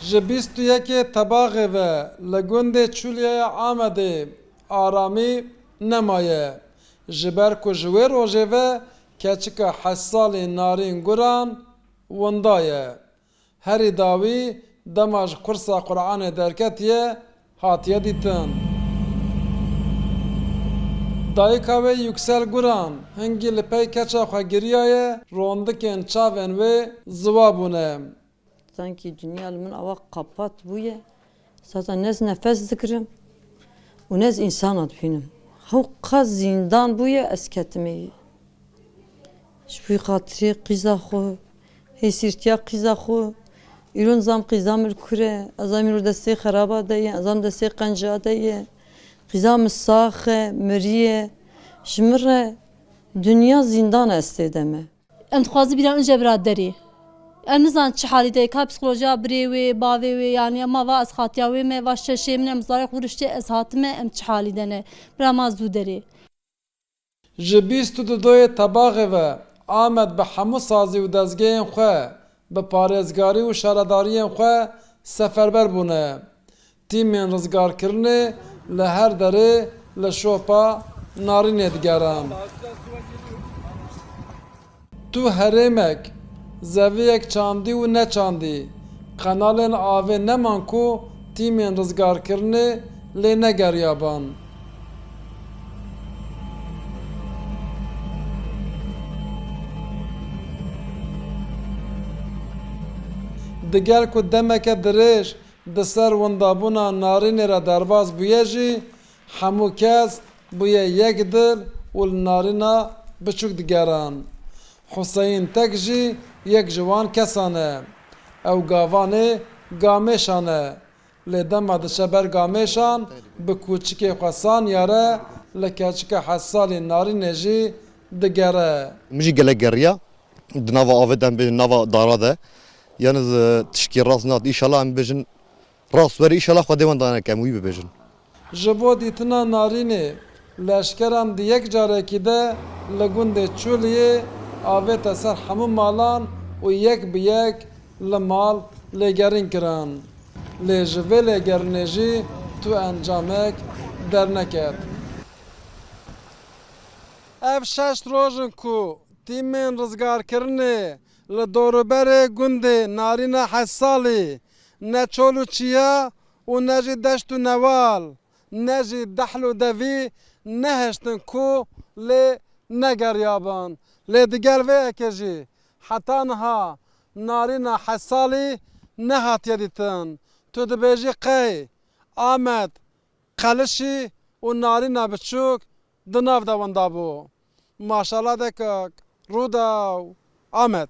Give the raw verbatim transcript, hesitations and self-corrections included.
Ji bîst û yekê Tebaxê ve li gundê Çûliyaya Amedê aramî nemaye. Ji ber ku ji wê rojê ve keçika heşt salî Narîn Guran winda ye. Herî dawî dema ji kursa Quranê derketiye, hatiye dîtin. Dayika wê Yüksel Guran hingî li pey keça xwe giriyaye, rondikên çavên wê ziwa bûne. Sankî dinya li min awa qapat bûye. Zaten ne ez nefes digirim û ne ez însana dibînim. Hewqa zîndan bûye, ez ketime yê. Ji bo xatirê qîza xwe, hêsîrtiya qîza xwe. Îro nizam qîza min li kur e, ez zam îro destê xeraba de ye, ez zam destê qenca de ye. Qîza min sax e, miriye. Ji min re dinya zîndan e, ez tê de me. Em dixwazin bîra ince bira derê. Em nizanin çi halî de ye, ka psîkolojiya birê wê, bavê wê, yanî ema va ez xatiya wê me, va şeşê min e, mizarê xwe riştê, ez hatime, em çi halî de ne. Bira ma zû derê. Ji bîst û dudoyê Tebaxê ve Amed bi hemû sazî û dezgehên xwe, bi parêzgarî û şaredariyên xwe seferber bûne. Tîmên rizgarkirinê li her derê li şopa Narînê digeran. Tu herêmek, zeviyek çandî û neçandî, qenalên avê neman ku tîmên rizgarkirinê lê negeriyaban. Digel ku demeke dirêj di ser windabûna Narînê re derbas bûye jî, hemû kes bûye yek dil û li Narîna biçûk digeran. Huseyîn Tek jî yek ji wan kesan e. Ew gavanê Gamêşan e. Lê dema diçe ber Gamêşan, bi kûçikê xwe Sanya re li keçika heşt salî Narînê jî digere. Min jî gelek geriya. Di nava avê de, em bêjin nava dara de. Yalnız, e, tişkî rast nat. Îşallah em bêjin rast were. Îşallah Xwedê wan dane ke em wî bibêjin. Ji bo dîtina Narînê, leşkeran di yek carekî de li gundê Çûliyê avête ser hemû malan û yek bi yek li mal lêgerîn kirin. Lê ji vê lêgerînê jî tu encamek derneket. Ev şeş roj in ku tîmên rizgarkirinê li dorûberê gundê Narîna Heşt Salî ne çol û çiya û ne jî deşt û newal, ne jî dehl û devî nehiştin ku lê negeriyabin. Lê digel vê yekê jî heta niha Narîna Heşt Salî nehatiye dîtin. Tu dibêjî qey Amed, Qelişî û Narîna biçûk di nav de winda bû. Maşallah dekak, Rûdaw, Amed.